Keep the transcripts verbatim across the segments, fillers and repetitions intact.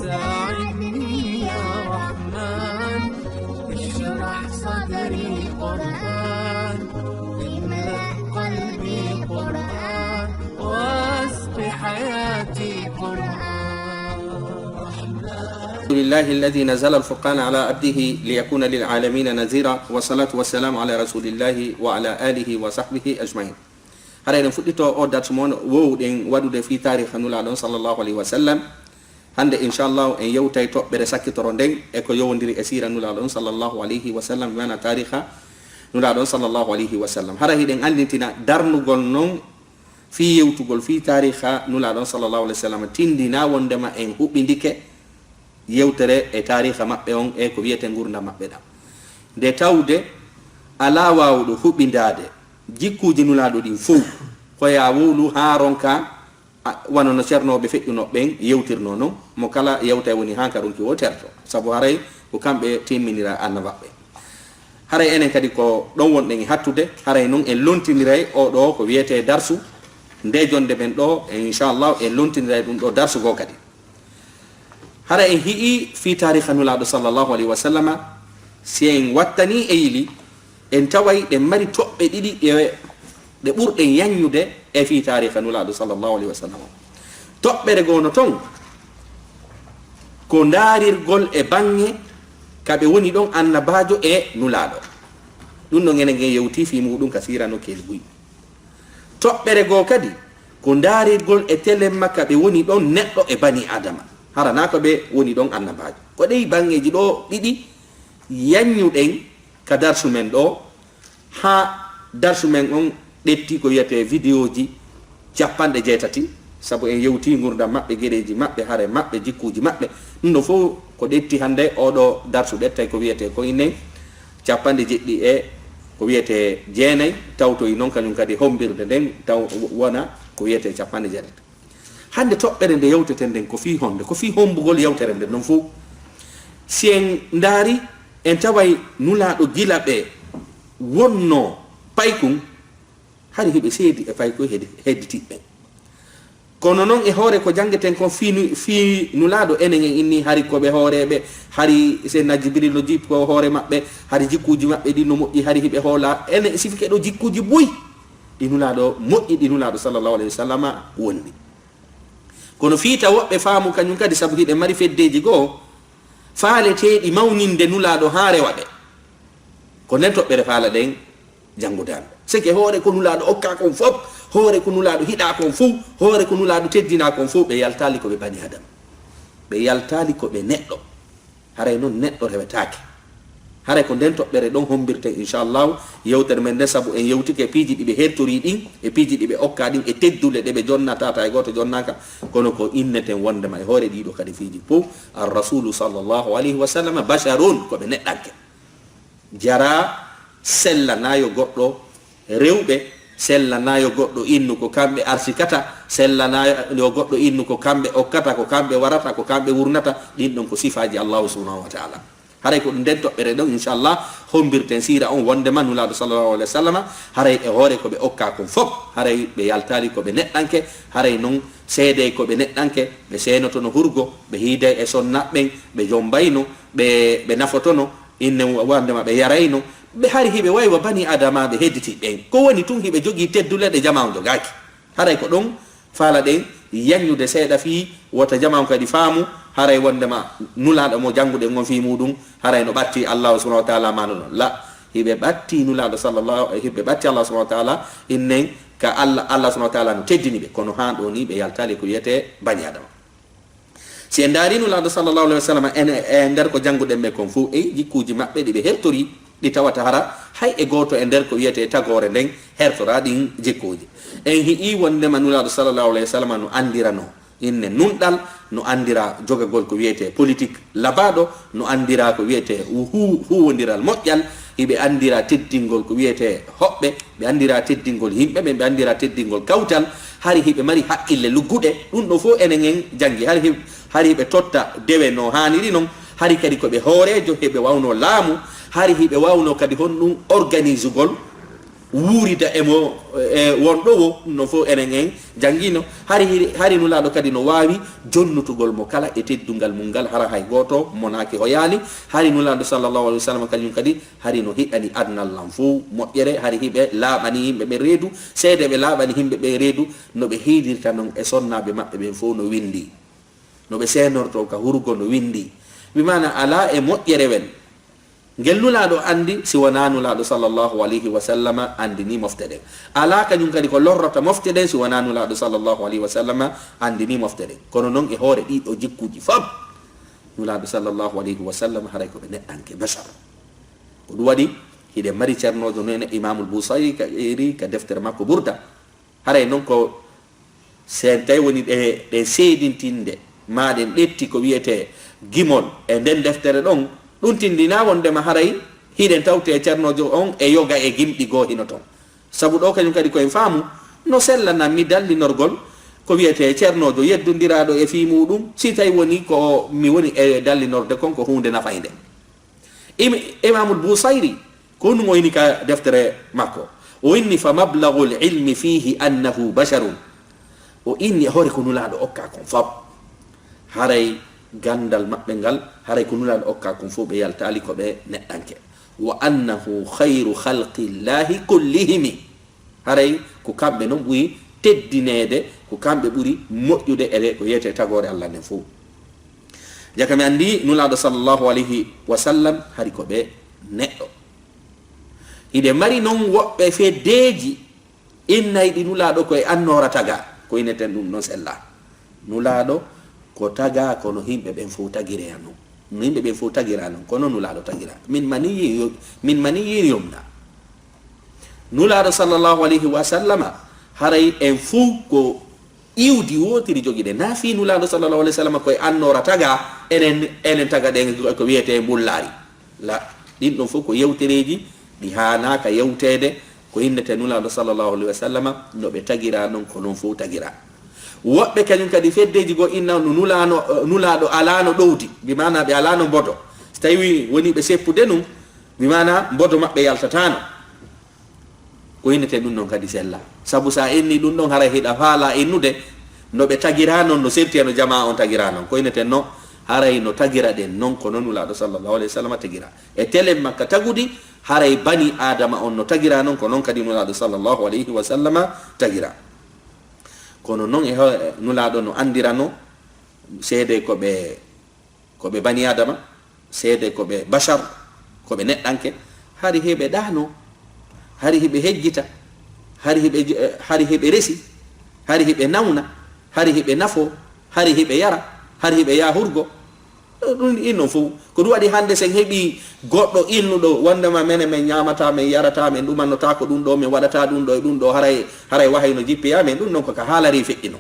ساعدني يا رحمن، اشرح صدري قرآن، املأ قلبي قرآن، واسق حياتي قرآن. الحمد لله الذي نزل الفرقان على عبده ليكون للعالمين نذيرا، والصلاة والسلام على رسول الله وعلى آله وصحبه أجمعين. Hara eɗen fuɗɗito o darsu mon wowɗen waɗude fii taariha Nulaaɗo on sallallahu alayhi wa sallam. Hannde, inchallahu, en yewtay toɓɓere sakkitoro nden e ko yowondiri e siira Nulaaɗo on sallallahu alayhi wa sallam, maana taariha Nulaaɗo on sallallahu alayhi wa sallam. Hara hiɗen anndintina darnugol non fii yewtugol fii taariha Nulaaɗo on sallallahu alayhi wa sallam, tindina wonndema en huɓindike yewtere e taariha maɓɓe on e ko wiyetee ngurndan maɓɓe ɗan. Nde tawde alaa waawuɗo huɓindaade jikkuuji Nulaaɗo ɗin fow, ko yaa wowlu haa ronka, a, wano no cernooɓe feƴƴunooɓe ɓen yewtirnoo non, mo kala yewtay woni haa ka ronki woo terto, sabu haray ko kamɓe timminira annabaaɓe. Haray enen kadi ko ɗon wonɗen e hattude, haray non en lontiniray oo ɗoo ko wiyetee darsu, nde jonnde men ɗoo, e inchallahu en lontiniray ɗun ɗoo darsu goo kadi. Hara en hi'i fii taariha Nulaaɗo sallallahu alayhi wa sallama, si en wattanii e yili, en taway ɗen mari toɓɓe ɗiɗi ɗe, ɗe ɓurɗen yanñude e fii taariha Nulaaɗo sallallahu alayhi wa sallama. Toɓɓere goo no ton, ko ndaarirgol e baŋŋe ka ɓe woni ɗon annabaajo e Nulaaɗo. Ɗun ɗon enen en yewtii fii muuɗun ka siira no keeri buy. Toɓɓere goo kadi, ko ndaarirgol e telemma ka ɓe woni ɗon neɗɗo e banii Aadama. Hara naa ko ɓe woni ɗon annabaajo. Ko ɗey baŋŋeeji ɗoo ɗiɗi yanñuɗen ka darsu men ɗoo, haa darsu men on ƴetti ko wiyetee vidéoji cappanɗe jeetati, sabu en yewtii ngurndan maɓɓe, geɗeeji maɓɓe, hare maɓɓe, jikkuuji maɓɓe. Ɗun ɗoo fow ko ƴetti hannde oo ɗoo darsu ƴettay ko wiyetee ko ine cappanɗe jeɗɗi e ko wiyetee jeenay, tawtoyi non kañun kadi hommbirde nden taw wona ko wiyetee cappanɗe jeetati. Hannde toɓɓere nde yewteten nden ko fii honde? Ko fii hommbugol yewtere nden non fow. Si en ndaari, en taway Nulaaɗo gila ɓe wonnoo paykun, hari hiɓe seedi e paykun hedi-, hedditiiɓe ɓen. Kono non e hoore ko janngeten kon fii nu-, fii Nulaaɗo, enen en inni hari ko ɓe hooreeɓe, hari Seydina Jibril no jippo hoore maɓɓe, hari jikkuuji maɓɓe ɗin no moƴƴi, hari hiɓe hoola. Enen e sifike ɗoo jikkuuji buy ɗi Nulaaɗo moƴƴi, ɗi Nulaaɗo sallallahu alayhi wa sallama wondi. Kono fii ta woɓɓe faamu kañun kadi, sabu hiɓe mari feddeeji goo faaleteeɗi mawninde Nulaaɗo haa rewa ɓe. Ko nden toɓɓere faalaɗen janngude hannde. Seke hoore ko Nulaaɗo okkaa kon fow, hoore ko Nulaaɗo hiɗaa kon fow, hoore ko Nulaaɗo teddinaa kon fow, ɓe yaltaali ko ɓe banii Aadama. Ɓe yaltaali ko ɓe neɗɗo. Haray non neɗɗo rewetaake. Haray ko nden toɓɓere ɗon hommbirten, inchallahu, yewtere men nden, sabu en yewtike e piiji ɗi ɓe hertori ɗin, e piiji ɗi ɓe okkaa ɗin, e teddule ɗe ɓe jonnataa, taa e gooto jonnaaka. Kono ko inneten wonndema e hoore ɗii ɗoo kadi fiiji fow, ar-Rasuulu sallallahu alayhi wa sallam basharun, ko ɓe neɗɗanke. Jaraa, sellanaa yo goɗɗo rew ɓe, sellanaa yo goɗɗo innu ko kamɓe arsikata, sellanaa yo goɗɗo innu ko kamɓe okkata, ko kamɓe warata, ko kamɓe wurnata. Ɗin ɗon ko sifaaji Allahu subhanahu wa ta'ala. Haray ko ɗum nden toɓɓere ɗon, inchallah, hommbirten siira on wonndema Nulaaɗo sallallahu alayhi wa sallama, haray e hoore ko ɓe okkaa kon fow, haray ɓe yaltaali ko ɓe neɗɗanke, haray non seedey ko ɓe neɗɗanke, ɓe seenotono hurgo, ɓe hiiday e sonnaɓɓen, ɓe jombayno, ɓe, ɓe nafotono, inne wonndema ɓe yarayno, ɓe hari hiɓe wayi wa banii Aadamaaɓe hedditiiɓe ɓen. Ko woni tun hiɓe jogii teddule ɗe jamaa on jogaaki. Haray ko ɗon faalaɗen yanñude seeɗa fii wota jamaa on kadi faamu, haray wonndema Nulaaɗo mo jannguɗen on fii muuɗum, haray no ɓattii Allaahu subhanahu wa ta'ala maana ɗon. La, hiɓe ɓattii Nulaaɗo sallallahu, hiɓe ɓattii Allaahu subhanahu wa ta'ala, innen ka Alla, Allaahu subhanahu wa ta'ala no teddini ɓe, kono haa ɗoo nii ɓe yaltaali ko wiyetee banii Aadama. Si en ndaarii Nulaaɗo sallallahu alayhi wa sallam, en, e nder ko jannguɗen ɓe kon fow, e jikkuuji maɓɓe ɗi ɓe hertori, ɗi tawata hara hay e gooto e nder ko wiyetee tagoore nden hertoraa ɗin jikkuuji. En hi'ii wonndema Nulaaɗo sallallahu alayhi wa sallam no anndiranoo inne nunɗal, no anndira jogagol ko wiyetee politik labaaɗo, no anndira ko wiyetee hu-, huuwondiral moƴƴal, hiɓe anndira teddingol ko wiyetee hoɓɓe, ɓe anndira teddingol yimɓe ɓen, ɓe anndira teddingol kawtal, hari hiɓe mari haqqille lugguɗe. Ɗum ɗoo fow enen en janngi, hari hi-, hari hiɓe totta dewe no haaniri non, hari kadi ko ɓe hooreejo, hiɓe waawno laamu, hari hiɓe waawno kadi honɗum organisugol wuurida e mo, e won ɗo wo, ɗum noon fof enen en janngino. Hari, hari Nulaaɗo kadi no waawi jonnutugol mo kala e teddungal mum ngal, hara hay gooto monaaki hoyaali. Hari Nulaaɗo sallallahu alaihi wasallam kañum kadi hari no hiɗani adnal lan fof moƴƴere, hari hiɓe laaɓani yimɓe ɓe reedu, seede ɓe laaɓani yimɓe ɓe reedu, no ɓe hiidirta noon e sonnaaɓe maɓɓe ɓen fof no winndi, no ɓe seenorto ka hurgo no winndi. Bi maana alaa e moƴƴere wel ngel Nulaaɗo anndi si wonaa Nulaaɗo sallallahu alayhi wa sallama anndini mofte ɗen. Alaa kañum kadi ko lorrata mofte ɗen si wonaa Nulaaɗo sallallahu alayhi wa sallama anndini mofte ɗen. Kono noon e hoore ɗii ɗoo jikkuuji fof, Nulaaɗo sallallahu alayhi wa sallam haray ko ɓe neɗɗanke, bashar. Ko ɗum waɗi hiɗen mari ceernoojo noon Imaamul Busayri ka, iri ka deftere makko Burda. Haray noon ko sen tawi woni ɗe, ɗen seedintinde, maa ɗen ƴetti ko wiyetee gimol e nden deftere ɗon, ɗum tindinaa wondema haray hiɗen tawti e ceernoojo on e yoga e gimɗi goo hino ton. Sabu ɗoo kañum kadi ko en faamu no sellanammi dallinorgol ko wiyetee ceernoojo yeddondiraaɗo e fii muuɗum, si tawi woni ko mi woni e dallinorde kon ko huunde nafaynde. Im-, Imaamul Busayri, ko ɗum o inni ka deftere makko. O inni, "Fa mablagul ilmi fihi annahu basharun." O inni e hoore ko Nulaaɗo okka kon fof. Haray ganndal maɓɓe ngal, haray ko Nulaaɗo okka kon fof ɓe yaltaali ko ɓe neɗɗanke. "Wa annahu khayru khalqillahi kullihimi." Haray ko kamɓe non ɓuri teddineede, ko kamɓe ɓuri moƴƴude e ko wiyetee tagoore Allah nden fof. Jaka mi anndi Nulaaɗo sallallahu alayhi wa sallam hari ko ɓe neɗɗo. Hiɗe mari non woɓɓe feddeeji innay ɗi Nulaaɗo ko e annoora taga, ko inneten ɗum non sella. Nulaaɗo ko taga kono yimɓe ɓen fof tagiree non. No yimɓe ɓen fof tagira non, kono Nulaaɗo tagira. Min maniyyin yo-, min maniyyin yumna. Nulaaɗo sallallahu alayhi wa sallama, haray en fof ko iwdi wootiri jogiɗen. Naa fii Nulaaɗo sallallahu alayhi wa sallama ko e annoora taga, enen, enen taga ɗen ko wiyetee mbullaari. La, ɗin ɗon fof ko yewtereeji ɗi haanaaka yewteede, ko innete Nulaaɗo sallallahu alayhi wa sallama, no ɓe tagira non, ko non fof tagira. Woɓɓe kañum kadi feddeeji goo inna no nulaano, Nulaaɗo alaano ɗowdi, bi maana ɓe alaano mbodo. So tawi woni ɓe seppude nun, bi maana mbodo maɓɓe yaltataano. Ko innete ɗum ɗon kadi sella. Sabu sa inni ɗum ɗon, haray hiɗa faala innude no ɓe tagira non, no serti e no jamaa on tagira non. Ko inneten no, haray no tagira ɗen non, ko non Nulaaɗo sallallahu alayhi wa sallam tagira. E telen makka tagudi, haray bani Aadama on no tagira non, ko non kadi Nulaaɗo sallallahu alayhi wa sallama tagira. Kono non e ho-, Nulaaɗo no andirano seede ko ɓe, ko ɓe bani Aadama, seede ko ɓe bashar, ko ɓe neɗɗanke, hari hiɓe ɗaano, hari hiɓe hejjita, hari hiɓe j-, eh, hari hiɓe resi, hari hiɓe nawna, hari hiɓe nafo, hari hiɓe yara, hari hiɓe yaha hurgo. Ɗum innon fof. Ko ɗum waɗi hannde sen heɓi goɗɗo innuɗo wondema menen men ñaamata, men yarata, men ɗumannotaako ɗum ɗo, men waɗata ɗum ɗo e ɗum ɗo, haray, haray wahay no jippiya men, ɗum non ko ka haalari feƴƴino.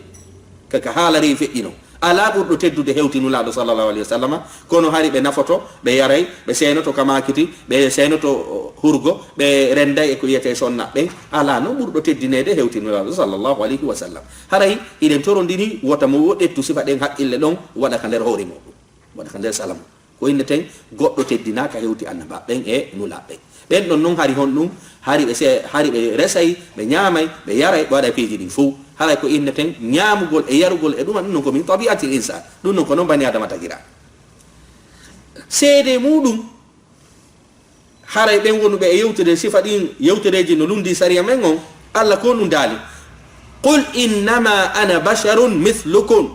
Ka ka haalari feƴƴino. Alaa ɓurɗo teddude hewti Nulaaɗo sallallahu alayhi wa sallama, kono hari ɓe nafoto, ɓe yaray, ɓe seenoto ka maakiti, ɓe seenoto hurgo, ɓe renday e ko wiyetee sonna ɓen. Alaa non ɓurɗo teddineede hewti Nulaaɗo sallallahu alayhi wa sallam. Haray hiɗen torondiri wota mo wo ƴettu sifa ɗen haqqille ɗon waɗa ka nder hoore muɗum, waɗa ka nder sala mum. Ko inneten goɗɗo teddinaaka hewti annabaaɓe ɓen e nulaaɓe ɓen. Ɓen ɗon non hari honɗum? Hari ɓe se-, hari ɓe resay, ɓe ñaamay, ɓe yaray, ɓe waɗay piiji ɗin fow. Haray ko inneten ñaamugol e yarugol e ɗuma, ɗum non ko min tabi'atil insan. Ɗum non ko non bani Aadama tagira. Seede muɗum, haray ɓen wonuɓe e yewtude sifa ɗin yewtereeji no lundi sariya men on, Allah ko ɗum daali, "Qul innama ana basharun mithlukum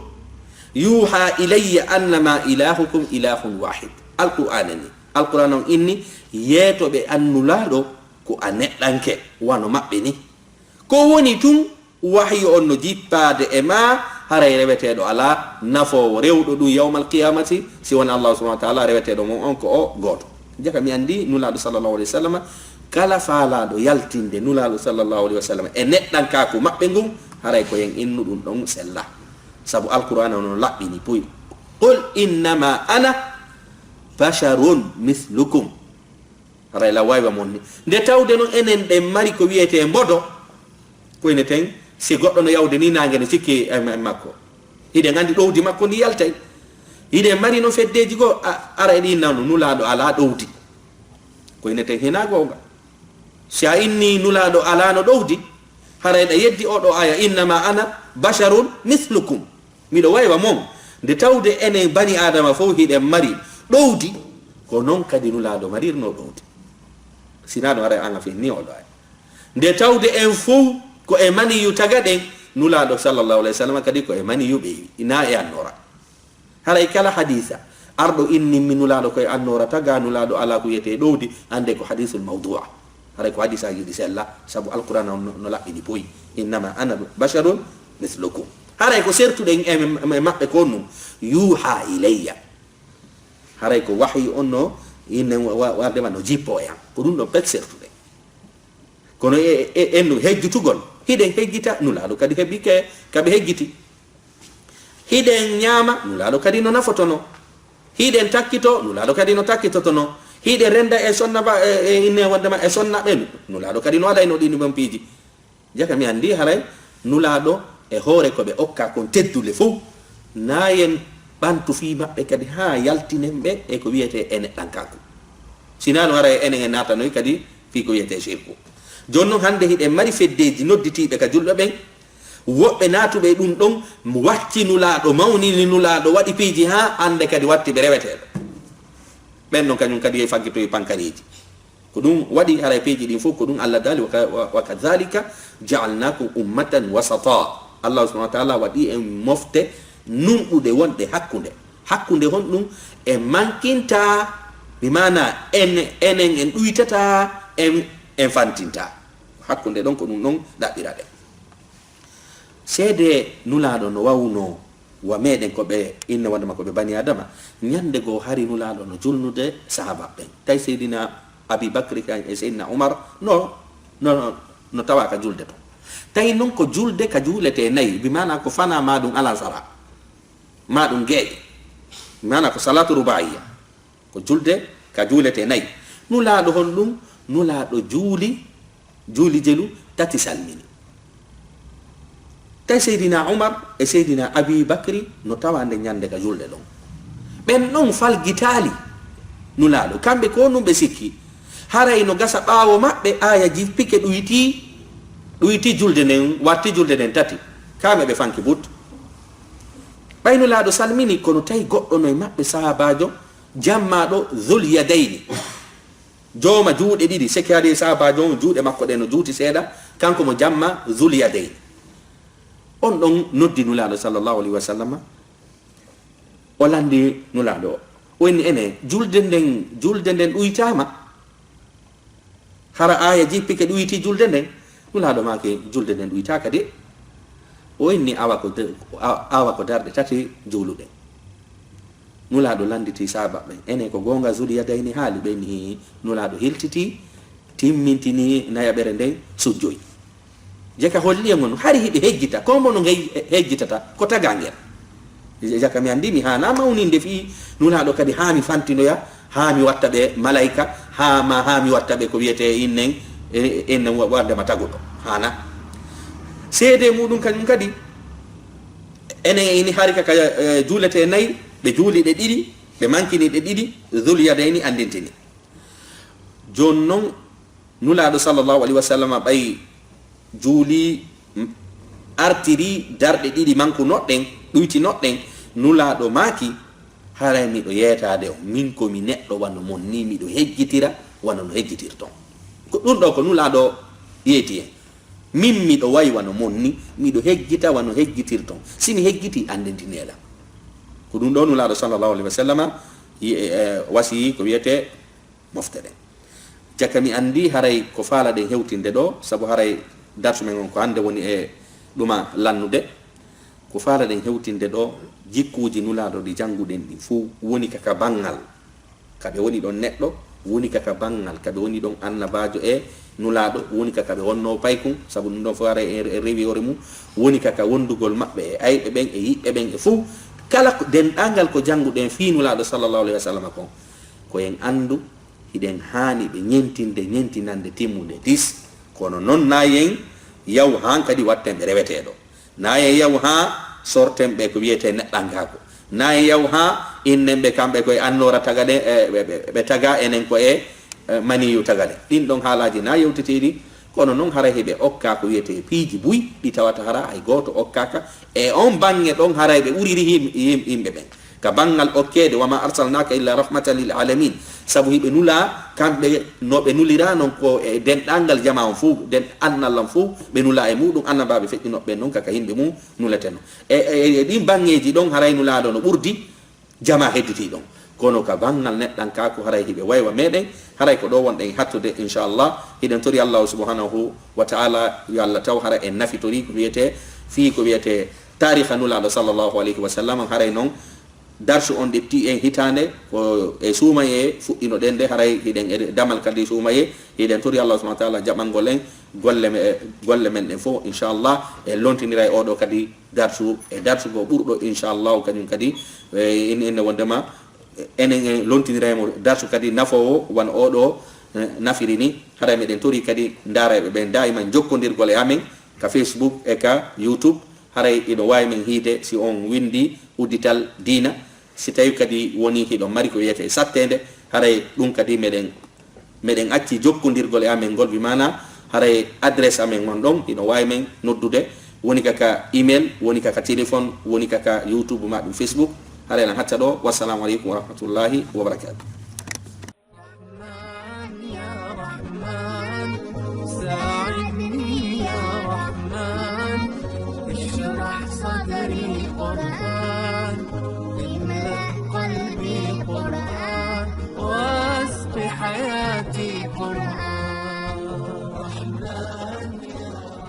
yuha ilayya annama ilahukum ilahun wahid." Alqur'aana ni. Alqur'aana on inni, yeetoɓe an Nulaaɗo ko a neɗɗanke wano maɓɓe ni. Ko woni tun, wahyu on no jippaade e maa, haray reweteeɗo alaa, nafoowo rewɗo ɗum yawmal qiyamati, si won Allah subhanahu wa ta'ala, reweteeɗo mon on ko o gooto. Jaka mi anndi Nulaaɗo sallallahu alayhi wa sallam, kala faalaaɗo yaltinde Nulaaɗo sallallahu alayhi wa sallam e neɗɗankaaku maɓɓe ngun, haray ko yen innu ɗum ɗon sella. Sabu Alqur'aana no laɓɓini puy. "Qul innama ana basharun mithlukum." Haray la waywa mon ni. Nde tawde non enen ɗen mari ko wiyetee mbodo, ko ene ten, si goɗɗo no yawde ni naange no cikki e ma-, e makko. Hiɗen anndi ɗowdi makko ndi yaltay. Hiɗen mari no feddeeji goo, a-, ara e ɗin nanu, Nulaaɗo alaa ɗowdi. Ko ene ten hinaa goonga. Si a inni Nulaaɗo alaano ɗowdi, haray ɗa yeddi oo ɗoo aaya, "Innama ana basharun mislukum." Miɗo waywa mon. Nde tawde enen bani Aadama fow hiɗen mari ɗowdi, ko non kadi Nulaaɗo marirnoo ɗowdi. Sinaa ɗum, haray an a fenni oo ɗoo aaya. Nde tawde en fow ko e maniyu tagaɗen, Nulaaɗo sallallahu alayhi wa sallam kadi ko e maniyu ɓeewi, inaa e annoora. Haray kala hadiisa arɗo inni mi Nulaaɗo ko e annoora tagaa, Nulaaɗo alaa ko wiyetee ɗowdi, annde ko hadiisul mawduu'a. Haray ko hadiisaaji ɗi sella, sabu Alqur'aana on no, no laɓɓini poy. "Innama ana basharun mislukum." Haray ko sertuɗen e, e maɓɓe ko on ɗum, "Yuuhaa ilayya." Haray ko wahyu on no, inne wa-, wa-, warde ma no jippoo e an. Ko ɗum ɗon pet sertuɗen. Kono e, e, en no hejjutugol, hiɗen hejjita, Nulaaɗo kadi heɓi ke, ka ɓe hejjiti. Hiɗen ñaama, Nulaaɗo kadi no nafotono. Hiɗen takkito, Nulaaɗo kadi no takkitotono. Hiɗen renda e sonna ba, e, e inne wondema e sonna ɓe, Nulaaɗo kadi no waɗayno ɗin ɗon piiji. Jaka mi anndi haray Nulaaɗo e hoore ko ɓe okka kon teddule fow, na en ɓantu fii maɓɓe kadi haa yaltinen ɓe e ko wiyetee e neɗɗankaaku. Sinaa ɗum haray enen en naatanoy kadi fii ko wiyetee sirku. Jooni non hannde hiɗen mari feddeeji nodditiiɓe ka julɓe ɓen, woɓɓe naatuɓe e ɗum ɗon, wacci Nulaaɗo, mawnini Nulaaɗo, waɗi piiji haa hannde kadi watti ɓe reweteeɓe. Ɓen ɗon kañum kadi e faggitoyi pankareeji. Ko ɗum waɗi haray piiji ɗin fof ko ɗum Allah daali, "Wa ka-, wa, wa kadhalika ja'alnakum ummatan wasata." Allah subhanahu wa ta'ala waɗi en mofte nunɗuɗe wonɗe hakkunde. Hakkunde honɗum? En mankinta, bi maana en, enen en ɗuytata, en, en fantinta. Hakkunde ɗon ko ɗum ɗon ɗaɓɓiraɗen. Seede Nulaaɗo no waawunoo wa meɗen ko ɓe inne wonde ma ko ɓe bani Adama. Ñande goo hari Nulaaɗo no julnude sahaaba ɓen. Tawi Seydina Abi Bakri kan e Seydina Umar no, no, no, no tawa ka julde ton. Tawi non ko julde ka juuletee nayi, bi maana ko fana ma ɗum alansara, ma ɗum geeƴe, bi maana ko salaatu rubaa'iya. Ko julde ka juuletee nayi. Nulaaɗo honɗum? Nulaaɗo juuli, juuli jelu tati salmini. Tawi Seydina Umar e Seydina Abi Bakri no tawa nde ñande ka julde ɗon. Ɓen ɗon falgitaali Nulaaɗo. Kamɓe ko ɗum ɓe sikki. Haray no gasa ɓaawo maɓɓe aaya jippike ɗuyti, ɗuyti julde nden, watti julde nden tati. Kamɓe ɓe fanki but. Ɓay Nulaaɗo salmini, kono tawi goɗɗo no e maɓɓe sahaabaajo jammaaɗo Zul Yadayni, jooma juuɗe ɗiɗi, seke hari sahaabaajo on juuɗe makko ɗen no juuti seeɗa, kanko mo jamma Zul Yadayni. On ɗon noddi Nulaaɗo sallallahu alayhi wa sallam, o lanndi Nulaaɗo o. O inni, "Ene, julde nden, julde nden ɗuytaama?" Hara aaya jippike ɗuyti julde nden? Nulaaɗo maaki, "Julde nden ɗuytaaka de." O inni, "Awa ko de-, a-, awa ko darɗe tati juuluɗen." Nulaaɗo lannditi saaba ɓen, "Ene ko goonga Zul Yadayni haali?" Ɓe inni, "Hii." Nulaaɗo hiltiti, timmintini nayaɓere nden, sujjoyi. Jaka holli en on, hari hiɓe hejjita, ko mo no ngay hejjitata, ko tagaa ngel. Jaka mi anndi mi haanaa mawninde fii Nulaaɗo kadi haa mi fantinoya, haa mi watta ɓe malayka, haa ma, haa mi watta ɓe ko wiyetee innen, e, innen wa-, wardema taguɗo. Haanaa. Seedee muuɗum kañum kadi, enen e ini hari ka, ka, e, juuletee nayi, ɓe juuli ɗe ɗiɗi, ɓe mankini ɗe ɗiɗi, Zul Yadayni anndintini. Jooni non, Nulaaɗo sallallahu alayhi wa sallam ɓay juuli, m-, artiri darɗe ɗiɗi manku noɗɗen, ɗuyti noɗɗen, Nulaaɗo maaki, "Haray miɗo yeetaade on, min ko mi neɗɗo wano mon ni, miɗo hejjitira wano no hejjitirton." Ko ɗum ɗo ko Nulaaɗo yeeti en. "Min miɗo wayi wano mon ni, miɗo hejjita wano hejjitirton. Si mi hejjiti, anndintinee lan." Ko ɗum ɗo Nulaaɗo sallallahu alayhi wa sallam yi-, e, e, wasiyi ko wiyetee mofte ɗen. Jaka mi anndi haray ko faalaɗen hewtinde ɗo, sabu haray darsu men on ko hannde woni e ɗuma lannude. Ko faalaɗen hewtinde ɗo, jikkuuji Nulaaɗo ɗi jannguɗen ɗin fow woni ka, ka banngal ka ɓe woni ɗon neɗɗo, woni ka, ka banngal ka ɓe woni ɗon annabaajo e Nulaaɗo, woni ka, ka ɓe wonnoo paykun, sabu ɗum ɗon fow haray e, e rewi hoore mum, woni ka, ka wonndugol maɓɓe e ayɓe ɓen e yiɓɓe ɓen e fow. Kala ko, denndaangal ko jannguɗen fii Nulaaɗo sallallahu alayhi wa sallam kon, ko en anndu hiɗen haani ɓe ñentinde, ñentinande timmunde tis. Kono non na yen yaw haan kadi watten ɓe reweteeɗo. Na yen yaw haan sorten ɓe ko wiyetee neɗɗankaaku. Na yen yaw haan innen ɓe kamɓe ko e annoora tagaɗen, e, ɓe, ɓe, ɓe tagaa enen ko e, eh, maniyu tagale. Ɗin ɗon haalaaji na yewteteeɗi, kono non haray hiɓe okka ko wiyetee piiji buy, ɗi tawata hara hay gooto okkaaka. E on baŋŋe ɗon haray ɓe ɓuriri yim-, yim-, yimɓe ɓen. Ka baŋŋal okkeede, "Wa ma arsalnaaka illa rahmatan lil alamin." Sabu hiɓe nulaa, kamɓe no ɓe nulira non ko e denɗangal jama on fow, den annal on fow, ɓe nulaa e muɗum, annabaaɓe feƴƴinooɓe ɓen non ka, ka yimɓe mum nuleteno. E, e, e ɗin baŋŋeeji ɗon haray nulaaɗo no ɓurdi jama hedditi ɗon. Kono ka baŋŋal neɗɗankaaku haray hiɓe waywa meɗen, haray ko ɗo wonɗen hattude, inchallah. Hiɗen tori Allahu subhanahu wa ta'ala yo Allah taw hara en nafitori ko wiyetee, fii ko wiyetee taariha nulaaɗo sallallahu alayhi wa sallam, haray non darsu on ɗeɓti en hitaande ko e suumayee fuɗɗinoɗen nde, haray hiɗen e damal kadi suumayee, hiɗen tori Allah subhanahu wa ta'ala jaɓangol en golle me-, golle men ɗen fow, inchallah. En lontiniray oɗo kadi darsu e darsu goo ɓurɗo, inchallahu, kañum kadi, e, in-, inne wondema enen en lontiniray mo darsu kadi nafoowo wano oɗo, e, nafiri ni. Haray meɗen tori kadi ndaarayɓe ɓen daiman jokkondirgol e amen ka Facebook e ka YouTube. Haray ino waawi men hiide si on windi uddital diina. Si tawi kadi woni hiɗon mari ko wiyetee satteende, haray ɗum kadi meɗen, meɗen acci jokkondirgol e amen ngol, bi maana haray adresse amen on ɗon, ino waawi men noddude, woni ka ka email, woni ka ka téléphone, woni ka ka YouTube ma ɗum Facebook. Haray lan hatta ɗo. Wassalamu aleykum wa rahmatullahi wa barakatuh.